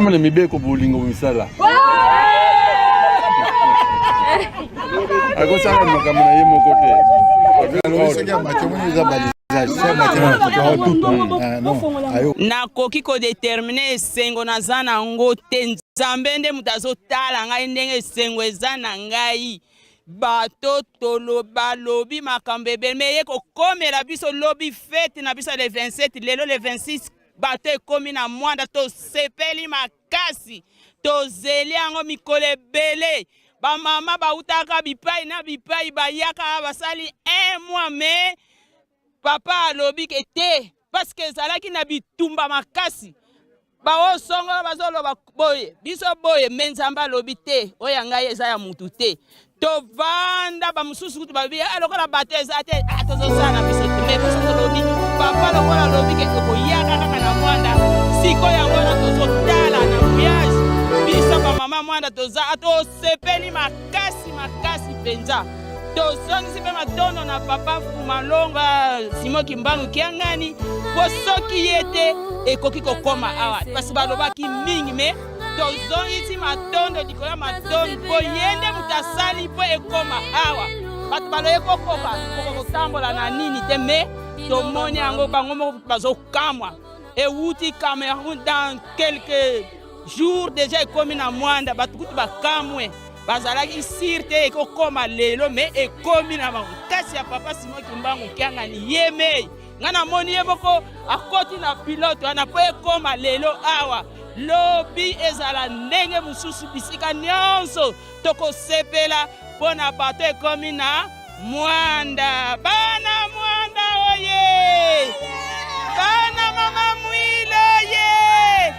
Na mibeko bolingo misala akosala makambo na ye moko te. Nakoki kodetermine esengo naza na yango te. Nzambe nde moto azotala ngai ndenge esengo eza na ngai. Bato balobi makambo ebele, me eye kokomela biso lobi fete na biso le 27, lelo le 26, bato ekomi na Mwanda. Tosepeli makasi, tozeli yango mikolo ebele. Bamama bautaka bipai na bipai, bayaka basali un mois, me papa alobi ke te, parce que ezalaki na bitumba makasi. Baoyo songolo bazoloba boye, biso boye, me Nzambe alobi te, oyo ya ngai eza ya mutu te. Tovanda, bamosusu kutu balobi, ah, lokola bato eza te, ah, tozosala na biso te. Me biso tolobi, papa lokola alobi ke tokoyaka kaka na Mwanda, sikoyo yango wana tozotala na voyage. Biso bamama Mwanda toza tosepeli makasi makasi mpenza. Tozongisi mpe matondo na papa Fumalonga Simon Kimbangu Kiangani, mpo soki ye te ekoki kokoma awa, kasi balobaki mingi, me tozongisi matondo likolo ya matondo, mpo ye nde moto asali mpo ekoma awa. Bato baloye kokoka koka kotambola na nini te, me tomoni yango bango moko bazokamwa. Ewuti Cameroun, dans quelques jours deja ekomi na Mwanda. Bato kutu bakamwe, bazalaki sire te ekokoma lelo, me ekomi na makasi ya papa Simon Kimbangu Kiangani. Ye mei ngai namoni ye moko akoti na pilote wana mpo ekoma lelo awa. Lobi ezala ndenge mosusu, bisika nyonso tokosepela mpo na bato ekomi na Mwanda. Bana Mwanda oye! Bana mama Mwilo ye!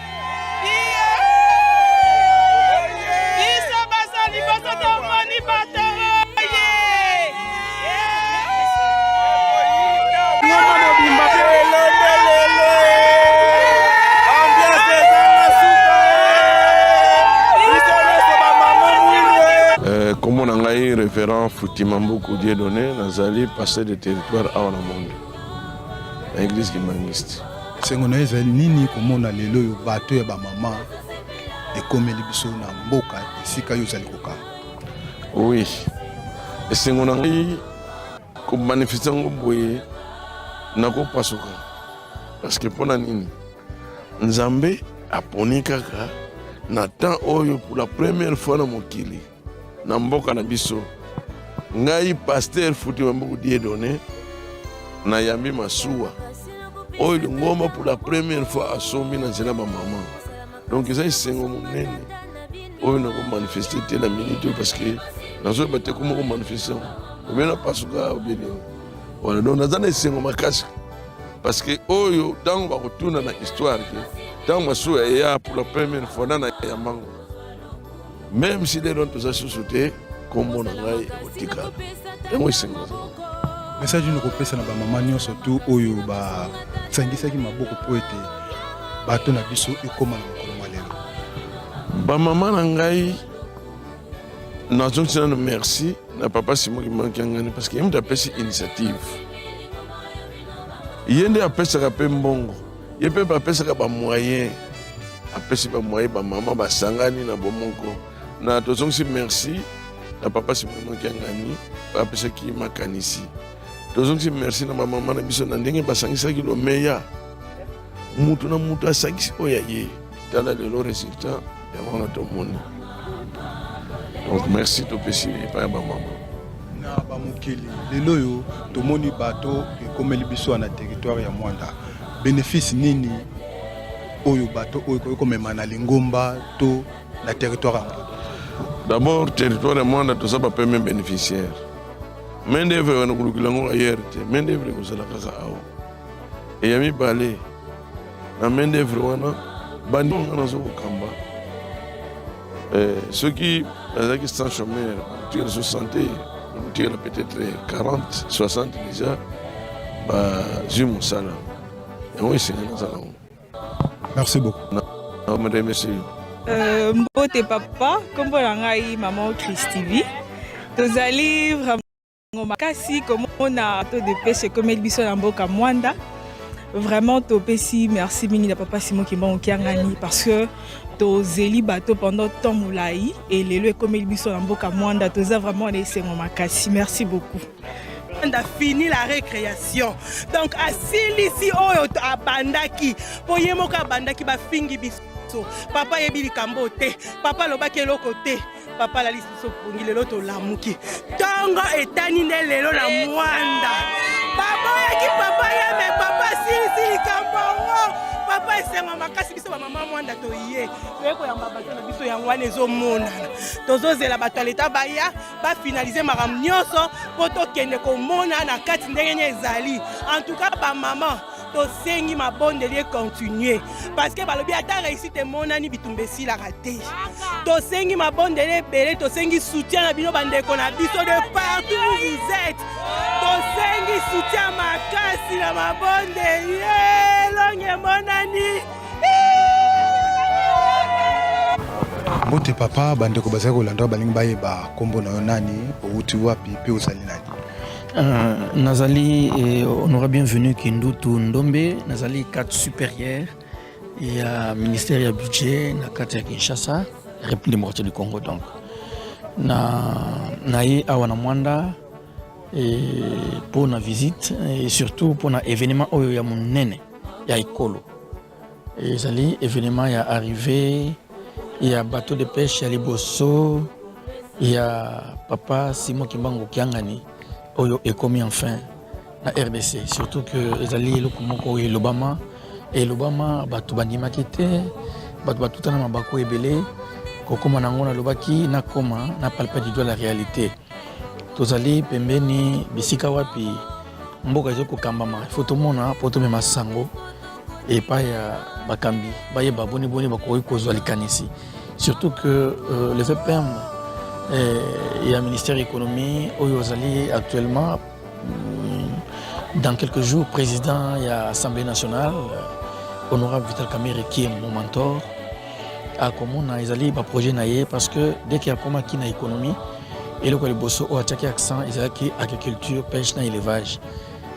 Biso baza liboso tomoni bato oye! Ngoma mobimba pe elonde lelo. Ambiance ezanga suka. Biso nyonso ba mama Mwilu. Kombo na ngai révérend Futima Mbuku Dieudonné, nazali pasteur de territoire awa na monde na église kimbanguiste. Esengo na yo ezali nini komona lelo oyo bato ya bamama ekomeli biso na mboka esika yo ozali kokamba? Oui, esengo na ngai komanifeste yango boye, nakopasuka, parce que mpo na nini Nzambe aponi kaka na temps oyo pour la première fois na mokili, na mboka na biso, ngai pasteur Futima Mbuku Dieudonné nayambi masuwa oyo lingomba pour la première fois asombi na nzela bamama. Donc eza esengo monene oyo nakomanifeste te na minute oyo, parce que nazoyeba te koma komanifeste yango obie na pasuka obie nini wana. Donc naza na esengo makasi, parce que oyo ntango bakotuna na histoire ke ntango masuwa eya pour la première fois na nayambango, même si lelo toza susu te, kombo na ngai ekotikala. Yango esengo. Message nini okopesa na bamama nyonso tu oyo basangisaki maboko mpo ete bato na biso ekóma na mokolo mwa lelo? Bamama na ngai, nazongisi nano merci na papa Simon Kimbangu Kiangani, parce que ye moto apesi initiative, ye nde apesaka mpe mbongo, ye mpe apesaka bamoyen, apesi bamoyen, bamama basangani na bomoko. Na tozongisi merci na papa Simon Kiangani apesaki makanisi. Tozongisi merci na bamama na biso na ndenge basangisaki lomeya, mutu na mutu asangisi oyo ya ye. Tala lelo résultat yango wana tomoni. Donc merci topesi epai ya bamama. Na bamokili lelo oyo tomoni bato ekomeli biso na territoire ya Mwanda, bénéfice nini oyo bato oyo ekoki komema na lingomba to na territoire ya Mwanda? D'abord, territoire ya Mwanda toza ba premier bénéficiaire. Main d'œuvre wana kolukila yango ailleurs te, main d'œuvre ekozala kaka awa. Eya mibale, na main d'œuvre wana bandi nga nazo kokamba, soki bazalaki sans chômeur, bakotikala 60, bakotikala peut-être 40, 60 déjà bazwi mosala. Yango esenga naza nango. Merci beaucoup. Madame, merci. Mbote papa, kombo na ngai maman Christivi. Tozali vraiment makasi komona bateau de pêche ekomeli biso na mboka Mwanda. Vraiment topesi merci mingi na papa Simon Kimbangu Kiangani parce que tozeli bato pendant temps molai et lelo ekomeli biso na mboka Mwanda, toza vraiment na esengo makasi. Merci beaucoup. Mwanda fini la récréation. Donc asilisi oyo abandaki po ye moko abandaki bafingi biso. Papa ayebi likambo te, papa alobaki eloko te. Papa alalisi biso pongi lelo tolamuki ntongo etani nde lelo na Mwanda baboyaki papa ye me papa asilisi likambo yango. Papa esengo makasi, biso bamama Mwanda toye toye koyamba bato na biso. Yango wana ezomonana, tozozela bato ya leta baya bafinalize makambo nyonso mpo tokende komona na kati ndenge nini ezali. En tout cas bamama, tosengi mabondeli econtinue parce que balobi ata réussite emonani, bitumba esilaka te. Tosengi mabondeli ebele, tosengi soutien na bino bandeko na biso de partout où vous êtes. Tosengi soutien makasi na mabondeli, elongi emonani. Mbote papa, bandeko bazali kolanda, balingi bayeba nkombo na yo nani, owuti wapi mpe ozali nani? Nazali honorable Bienvenu Kindutu Ndombe, nazali cadre supérieur ya ministère ya budget na kati ya Kinshasa, République démocratique du Congo. Donc na na ye awa na Mwanda mpo na visite et surtout mpo na événement oyo ya monene ya ekolo. Ezali événement ya arrivée ya bateau de pêche ya liboso ya papa Simon Kimbangu Kiangani oyo ekomi enfin na RDC. Surtout que ezali eloko moko oyo elobama elobama, bato bandimaki te, bato batutana mabaku ebele kokóma nango. Nalobaki nakóma na palper du doigt la réalité. Tozali pembeni bisika wapi mboka ezali kokambama, il faut tomona mpo tomema sango epai ya bakambi, bayeba boniboni bakoki kozwa likanisi. Surtout que le VPM ya ministère économie oyo azali actuellement, dans quelques jours président ya Assemblée nationale, honorable Vital Kamerhe, qui est mon mentor, akomona ezali baprojet na ye, parce que dès que akomaki na économie, eloko ya liboso oyo atiaki accent ezalaki agriculture, pêche na élevage.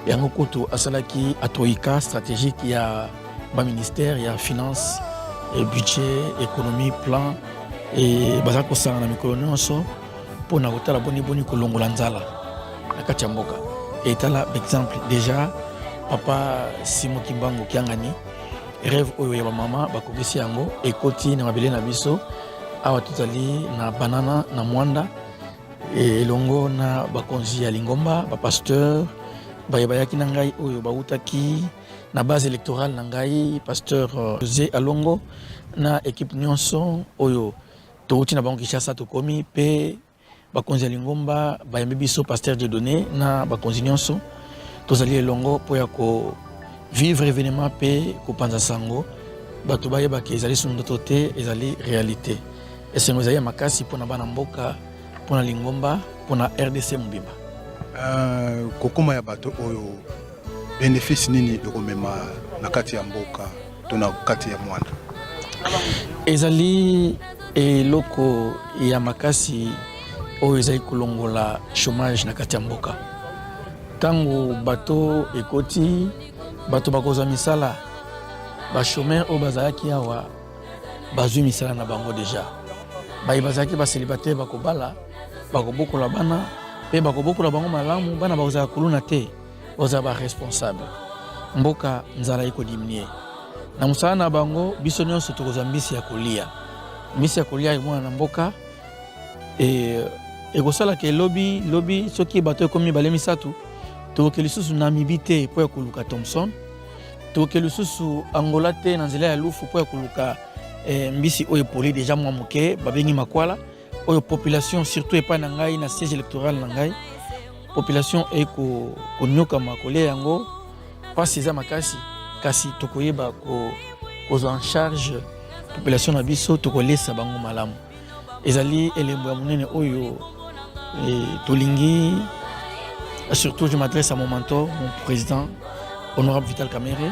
Yango kutu asalaki atroïka stratégique ya baministère ya finance et budget, économie, plan, e baza kosanga na mikolo nyonso mpona kotala boniboni kolongola nzala na kati ya mboka. Etala exemple déjà papa Simo Kimbangu Kiangani, rêve oyo ya bamama bakokisi yango, ekoti na mabele na biso. Awa tozali na Banana na Mwanda elongo na bakonzi ya lingomba, bapasteur baye bayaki na ngai oyo bautaki na base électorale na ngai, pasteur José Alongo na équipe nyonso oyo touti na bango Kinshasa. Tokomi mpe bakonzi ya lingomba bayambi biso, pasteur Dieudonné na bakonzi nyonso. Tozali elongo mpo ya kovivre événement mpe kopanza sango, bato bayebaki ezali sunu ndoto te, ezali réalité. Esengo ezali ya makasi mpona bana mboka, mpona lingomba, mpona RDC mobimba. Kokóma ya bato oyo, bénéfice nini ekomema na kati ya mboka to na kati ya Mwanda? Ezali eloko ya makasi oyo ezali kolongola chômage na kati ya mboka. Ntango bato ekoti, bato bakozwa misala. Bachômeur oyo bazalaki awa bazwi misala na bango déjà. Baye bazalaki bacélibataire bakobala, bakobokola bana mpe bakobokola bango malamu. Bana bakozala kuluna te, bakozala baresponsable. Mboka nzala ekodiminuer na mosala na bango. Biso nyonso tokozwa mbisi ya kolia, mbisi ya kolia emona na mboka. Ekosalaka elobi lobi soki bato ekomi mibale misato, tokoke lisusu Namibie te mpo ya koluka thomson, tokoke lisusu Angola te na nzela ya Lufu mpo ya koluka mbisi oyo epoli déjà mwa moke, babengi makwala. Oyo population, surtout epai na ngai na siège électoral na ngai, population ekonyokama kolia yango, mpasi eza makasi. Kasi tokoyeba kozwa en charge population na biso, tokolesa bango malamu. Ezali elembo ya monene oyo tolingi. Surtout je m'adresse à mon mentor, mon président, honorable Vital Kamerhe.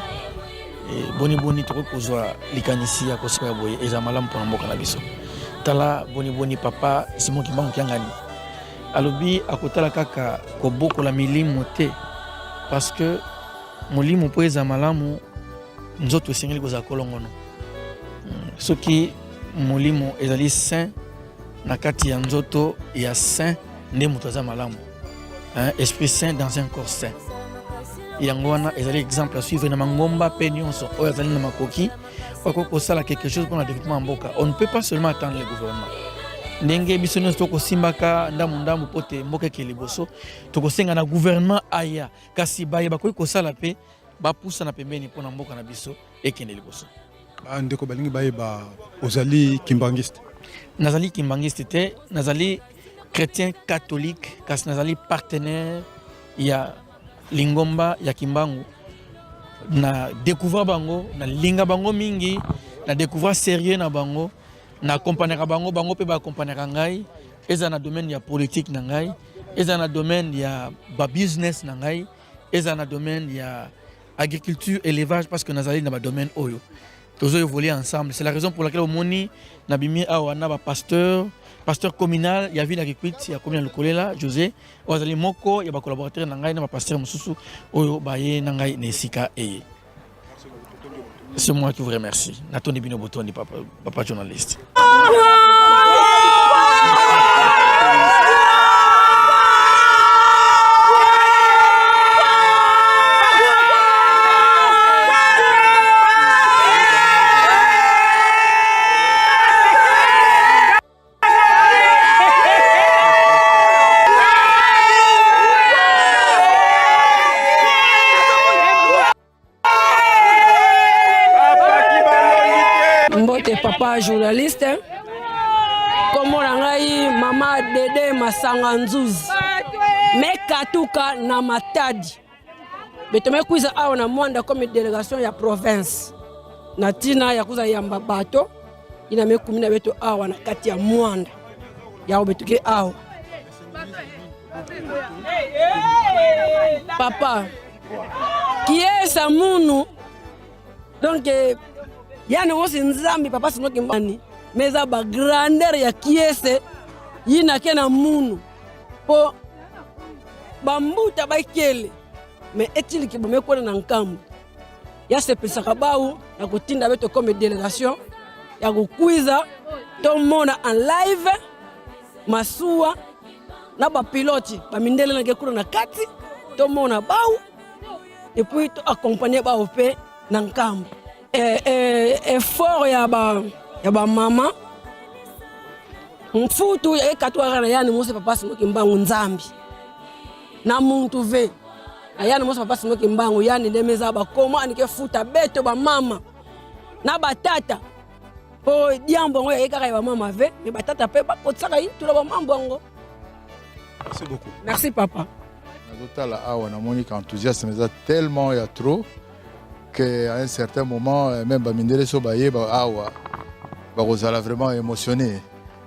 Boni boni tokoki kozwa likanisi ya kosala ya boye? Eza malamu mpona mboka na biso. Tala boni boni papa Simon Kimbangu Kiangani alobi akotala kaka kobokola milimo te, parce que Molimo mpo eza malamu, nzoto esengeli kozala kolongono. Soki molimo ezali saint na kati ya nzoto ya saint nde moto aza malamu. Hein, esprit saint dans un corps saint. Yango wana ezali exemple à suivre na mangomba mpe nyonso oyo azali na makoki oyo akoki kosala quelque chose mpona développement ya mboka. On ne peut pas seulement attendre le gouvernement. Ndenge biso nyonso tokosimbaka ndambu ndambu mpo te mboka eke liboso, tokosenga na gouvernement aya, kasi baye bakoki kosala mpe bapusana pembeni mpo na mboka na biso ekende liboso. Bandeko balingi bayeba, ozali kimbangiste? Nazali kimbangiste te, nazali chrétien catholique, kasi nazali partenaire ya lingomba ya Kimbangu. Na découvrir bango, na linga bango mingi, na découvrir sérieux na bango, na accompagnaka bango, bango mpe ba accompagnaka ngai, eza na domaine ya politique na ngai, eza na domaine ya ba business na ngai, eza na domaine ya agriculture, élevage, parce que nazali na ba domaine oyo tozo évoluer ensemble. C'est la raison pour laquelle omoni nabimi awa na ba pasteur, pasteur communal ya ville ya Kikwit, ya commune ya Lukolela, José, oyo azali moko ya ba collaborateur na ngai na ba pasteur mosusu oyo baye na ngai na esika eye. C'est moi qui vous remercie. Natondi bino botondi, papa, papa journaliste. Mbote papa journaliste, kombo na ngai mama Dede Masanga Nzuzi mekatuka na Matadi beto mekwiza awa na Mwanda comme delegation ya province na ntina ya kuza yamba bato ina mekumi na beto awa na kati ya Mwanda yawo betuke awa papa kiesa munu donc eh, yani wosi nzambi papa sinoki mbani me eza ba grandeur ya kiese yina ke na munu po bambuta bakele me etiliki bomekwena na nkambo yasepelisaka bau na kotinda beto comme delegation ya kokwiza tomona en live masuwa na bapiloti bamindele nake kuna na kati tomona bau epuis to accompagne bao mpe na nkambo eh, eh, effort ya ba ya bamama mfutu ya ekatwaka na yani mosi papa simoki mbangu nzambi na muntu ve na yani mosi papa simoki mbangu yani ndeme eza bakoma anike futa beto bamama na batata po diambo yango yaye kaka ya bamama ve me batata mpe bakotisaka intula bamambo yango. Merci beaucoup. Merci papa. Nazotala awa namoni ka enthousiasme eza tellement ya trop que à un certain moment euh, même bamindele so bayeba awa bakozala vraiment émotionné.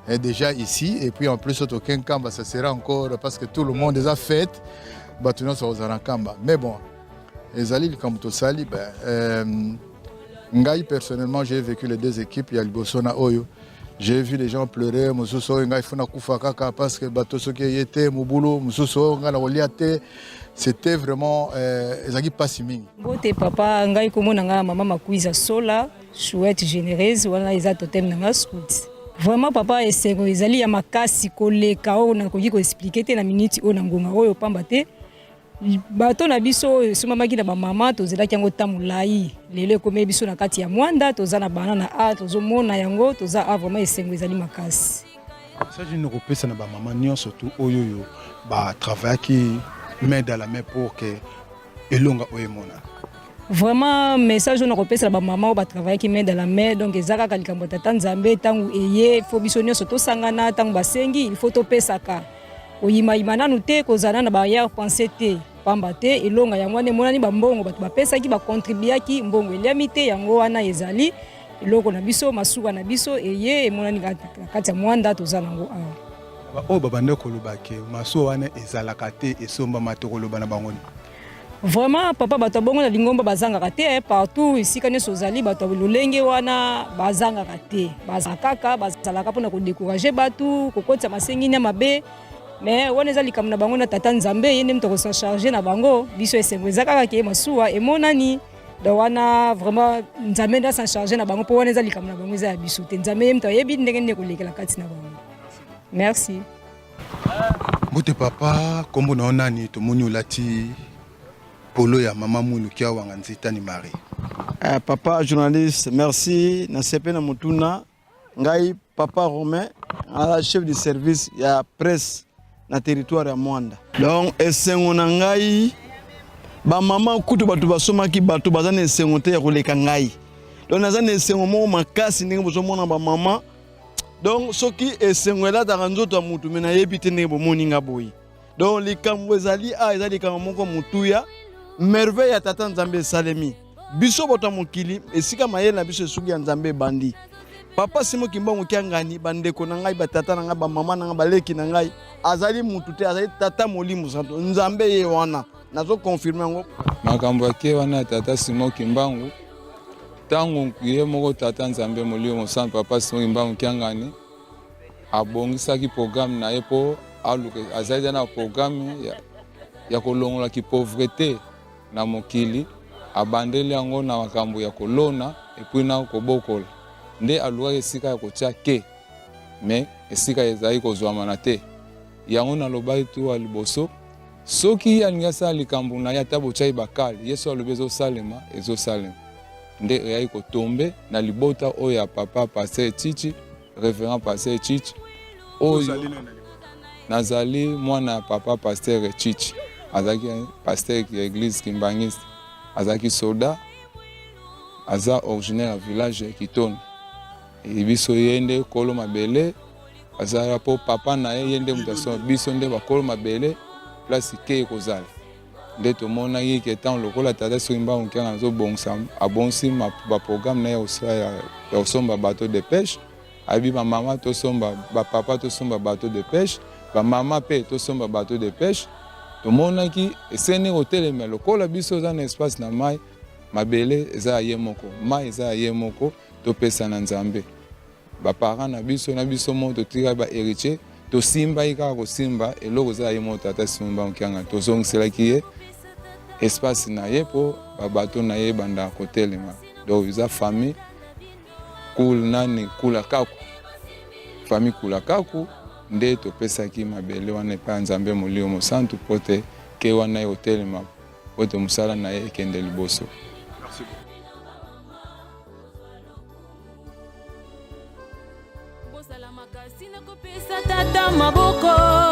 Et déjà ici et puis en plus toke Nkamba, ça sera encore parce que tout le monde eza fête, bato nyonso bakozala Nkamba. Mais bon, ezali likambo tosali ben, euh, ngai personnellement j'ai vécu les deux équipes ya liboso na oyo. J'ai vu les gens pleurer, mosusu oyo ngai funa kufa kaka parce que bato soki eye te mobulu, mosusu oyo ngai nakolia te. C'était vraiment euh, ezalaki mpasi mingi. Mbote papa, ngai komona ngai mama Makuiza Sola, chouette généreuse, wana eza totem na ngai scout. Vraiment papa, esengo ezali ya makasi koleka oyo nakoki koexplike te na miniti oyo na ngonga oyo, pamba te bato na biso oyo esomamaki na bamama tozelaki yango ta molai, lelo ekomeli biso na kati ya Mwanda, toza na bana na a tozomona yango, toza a vraiment esengo ezali makasi. Message nini okopesa na bamama nyonso tu oyo oyo batravaillaki main dans la main pour que elonga oyo emonana? Vraiment message oyo nakopesa na bamama oyo batravaillaki main dans la main, donc eza kaka likambo ya tata Nzambe, ntango eye fo biso nyonso tosangana, ntango basengi il faut topesaka, koyimayima nanu te, kozala na barrière pensée te, pamba te elonga yango wana emonani, bambongo bato bapesaki bakontribuaki, mbongo eliami te, yango wana ezali eloko na biso, masuwa na biso eye emonani na kati ya Mwanda, toza nango awa. Oyo babanda koloba ke masuwa wana ezalaka te, esombama, tokoloba na bango nini? Vraiment papa, bato ya bongo na lingomba bazangaka te, partout esika nyonso ozali, bato ya lolenge wana bazangaka te, bazalaka kaka, bazalaka mpona kodécourage bato, kokotisa masengini ya mabe. Mais wana eza likambo na bango na tata Nzambe, ye nde moto akosan charge na bango. Biso esengo eza kaka ke masuwa emonani. Donc wana vraiment Nzambe nde asan charge na bango, mpo wana eza likambo na bango, eza ya biso te. Nzambe ye moto ayebi ndenge nini ekolekela kati na bango. Merci. Mbote papa, kombo na yo nani? Tomoni olati polo ya mama Mwinu Kiawanga Nzitani Marie. Papa journaliste, merci na sepe na motuna. Ngai papa Romain, aza chef de service ya presse na territoire ya Mwanda. Donc esengo na ngai ba mama kutu bato basomaki bato baza na esengo te ya koleka ngai. Donc naza na esengo moko makasi ndenge bozomona ba mama. Donc soki esengo elataka nzoto ya mutu me nayebi te ndenge bomoni nga boye. Donc likambo ezali a eza likambo moko motuya merveille ya tata Nzambe esalemi. Biso bato ya mokili esika mayele na biso esuki ya Nzambe ebandi. Papa Simon Kimbangu Kiangani, bandeko na ngai, batata na ngai, bamama na ngai, baleki na ngai, azali mutu te, azali tata molimo santo. Nzambe ye wana, nazo confirme yango. Makambo ya ke wana ya tata Simon Kimbangu, ntango ye moko tata Nzambe molimo santo papa Simon Kimbangu Kiangani abongisaki programme na ye mpo aluka, azali na programme ya kolongola ki pauvrete na mokili, abandeli yango na makambo ya kolona epuis na kobokola. Nde alukaki esika ya kotia ke, mais esika ezalaki kozwamana te. Yango nalobaki tour ya liboso, soki ye alingi asala likambo na ye, ata botiaki bakale, ye soki alobi ezosalema, ezosalema. Nde eyaki kotombe na libota oyo ya papa pasteur Tshitshi, reverend pasteur Tshitshi, oyo nazali mwana ya papa pasteur Tshitshi, azalaki pasteur ya eglise Kimbanguiste, azalaki soldat, aza originaire ya village ya Kitona. Biso ye nde kolo mabele azala po papa na ye, ye nde moto asomba, biso nde bakolo mabele place ke ekozala. Nde tomonaki ke ntango lokola tata soki Mbangu Kiangani azobongisa, abongisi ba programme na ye ya kosomba bateau de pêche, ayebi ba mama tosomba, ba papa tosomba bateau de pêche, ba mama pe tosomba bateau de pêche. Tomonaki esengeli kotelema lokola biso oza na espace na mai, mabele eza ya ye moko, mai eza ya ye moko, topesa na Nzambe. Ba parents na biso na biso moko totikali ba heritier, tosimbaki kaka kosimba eloko eza ya ye moko tata Simon Mbangu Kiangani, tozongiselaki ye espace na ye po ba bateau na ye ebanda kotelema. Donc eza famille kul nani kula kaku, famille kula kaku nde topesaki mabele wana epai ya Nzambe Molimo Mosantu po te ke wana ekotelema po te mosala na ye ekende liboso. Bosala makasi na kopesa tata maboko.